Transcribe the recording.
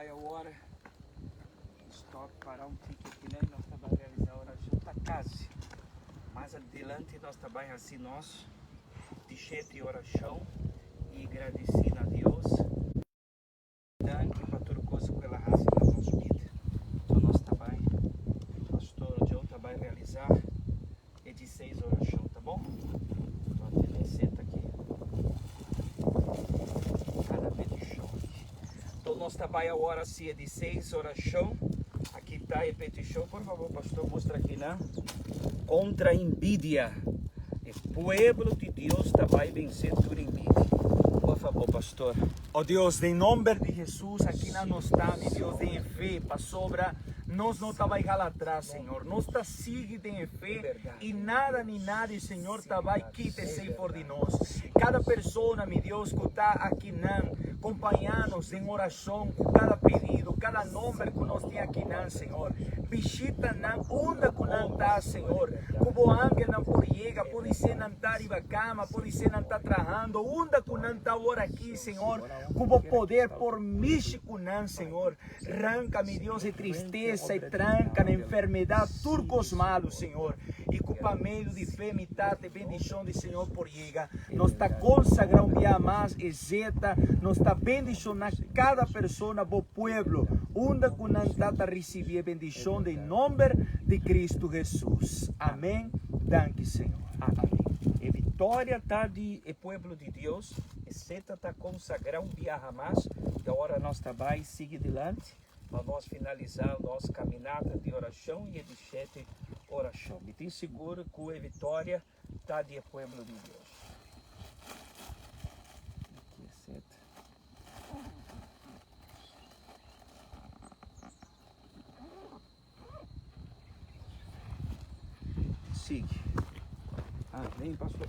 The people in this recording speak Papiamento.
bai awor stop para un tiki aki nan nos ta bai realisa oracion ta casi mas adelante nos ta bai haci nos di shete oracion y gradici na Dios. Danki pa tur cosa ku el a hasi na nos bida. Anto nos ta bai, Pastor Joe ta bai realisá e di seis orashon, ta bon? Anto a tene seta aki kada petishon aki. Anto nos ta bai awor hasi e di seis orashon. Aki ta e petishon, por fabor Pastor mustra akinan. Kontra envidia. E pueblo di Dios ta bai vense tur envidia. Por fabor Pastor. O Dios, den nomber di Hesus, akinan nos ta, mi Dios, den e fe, pasobra nos no ta bai hala atras, Señor. Nos ta sigui den e fe i nada ni nadie, Señor, ta bai kita esei for di nos. Kada persona, mi Dios, ku ta akinan, kompañá nos den orashon ku kada pedido, kada nomber ku nos tin akinan, Señor. Bishita nan unda ku nan ta, Señor. Ku bo angelnan por yega, podisé nan ta riba kama, podisé nan ta trahando, unda ku nan ta awor aki, Señor, ku bo poder por mishi ku nan, Señor. Ranka, mi Dios, e tristesa, e tranka, e enfermedat, tur kos malu, Señor. I ku pa medio di fe, mi Tata, e bendishon di Señor por yega. Nos ta konsagrá un bia mas e zeta, nos ta bendishoná kada persona, bo pueblo, unda ku nan ta ta risibí e bendishon den nomber di Kristu Hesus. Amén. Danki, Señor. Amén. E viktoria ta di e pueblo di Dios. E seta ta konsagrá un biaha mas i awor nos ta bai sigui dilanti pa nos finalisá nos kaminata di orashon i e di shete orashon. Mi tin sigur ku e viktoria ta di e pueblo di Dios. Aki e seta. Sigui. Amén, pastor.